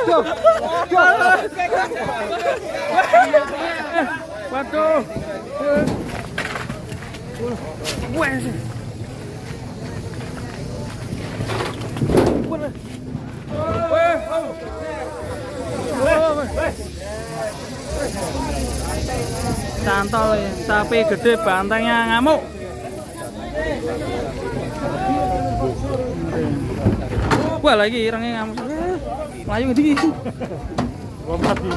Waduh. Waduh. Wes. Cantol sapi gede bantengnya ngamuk. Wah lagi irengnya ngamuk. Melayu ngendi iki? Lompat iki.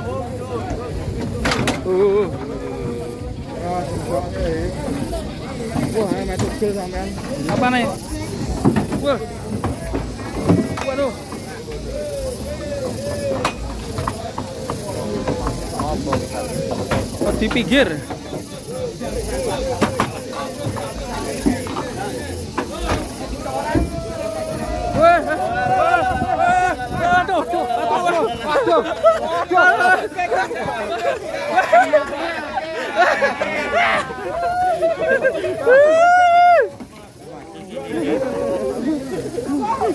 Wah, metu sampean. Apa nih? Wah. Waduh. Oh, di pinggir. Wah, wah, wah, aduh, aduh, aduh, Waduh. aduh.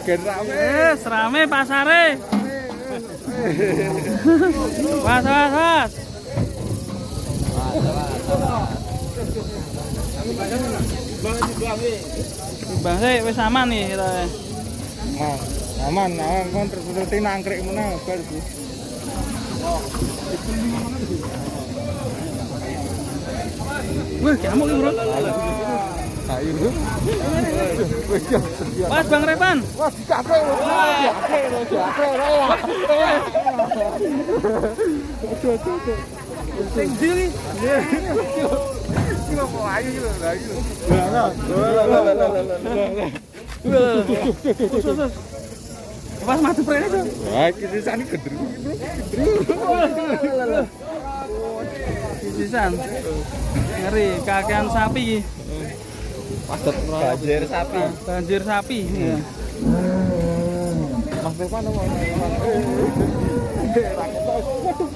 Gen rame. Serame pasare. Was, was, was. Bang sih wis aman nih kita. Nah, aman, aman kon terus nangkrik meneh bar Bu. Wah, ngamuk iki, Bro. Ayo. Was Bang Revan. Wah, dikapre lho. Dikapre lho, dikapre lho. Aduh, aduh, aduh. Sing ndi iki? Iki lho kok ayu iki lho, lha iki lho. Lah, lah, lah, lah, lah, lah. Wah. Pas maju prene tuh. Wah, iki sisane gendru iki, Bro. Gendru. Sisan. Ngeri kakean sapi iki. Padet banjir sapi. Banjir sapi. Iya. Mas Irfan apa?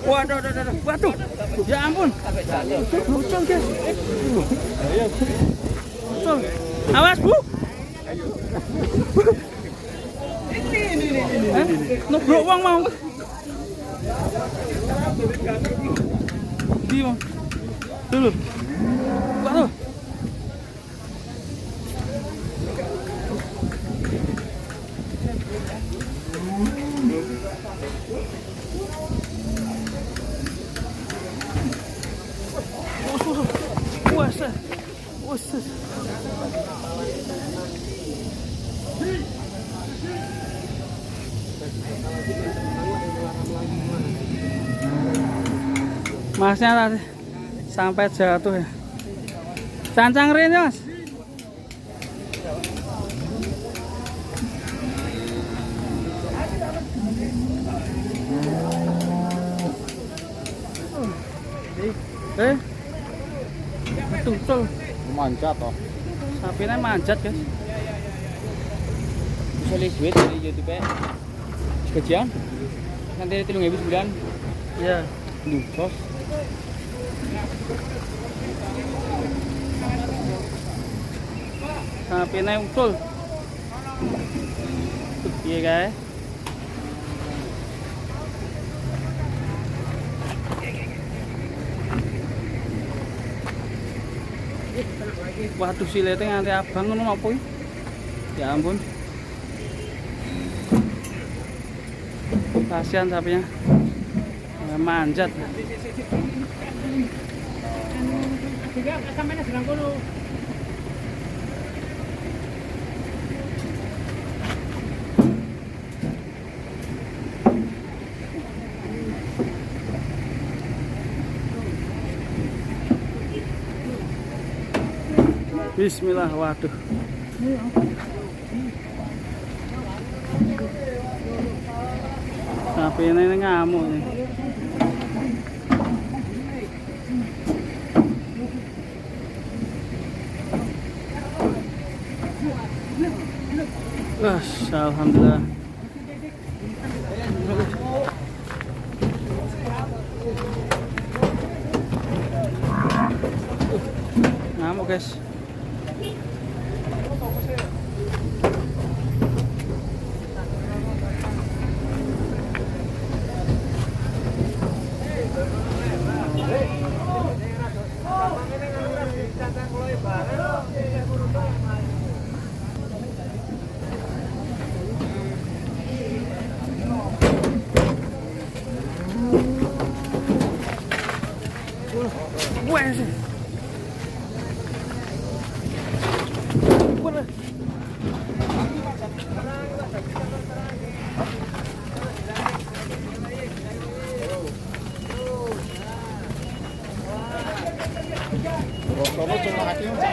Waduh, waduh, waduh, waduh. Ya ampun. Ucul, guys. Ucul. Awas, Bu. Ini. Nubruk wong mau. Di mau. Dulu. Waduh. Wah. Masnya tadi sampai jatuh ya. Cancang rene, Mas. Eh. Betul. Manjat toh. Sapinya manjat, guys. Bisa lihat duit dari YouTube gajian nanti 3.000 sebulan. Iya. Duh, sos. Sapine ucul. Piye kae? Waduh, silete nganti abang ngono apa iki? Ya ampun. Kasihan sapinya. Manjat. Bismillah, waduh. Sapi ini ngamuk nih. Wah, alhamdulillah. Ngamuk, guys.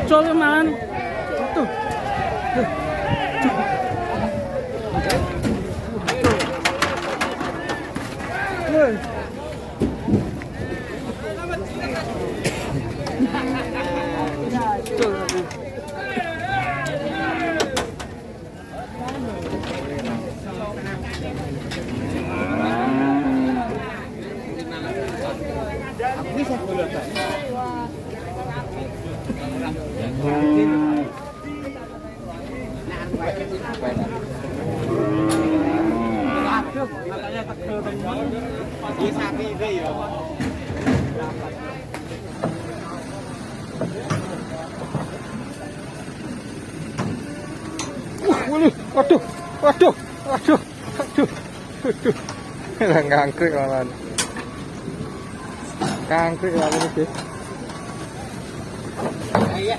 Ucul malan. Tuh. Woi. Ucul. Waduh, waduh, waduh, waduh, waduh. Lah ngangkrik malah. Kangkrik malah iki. Iya.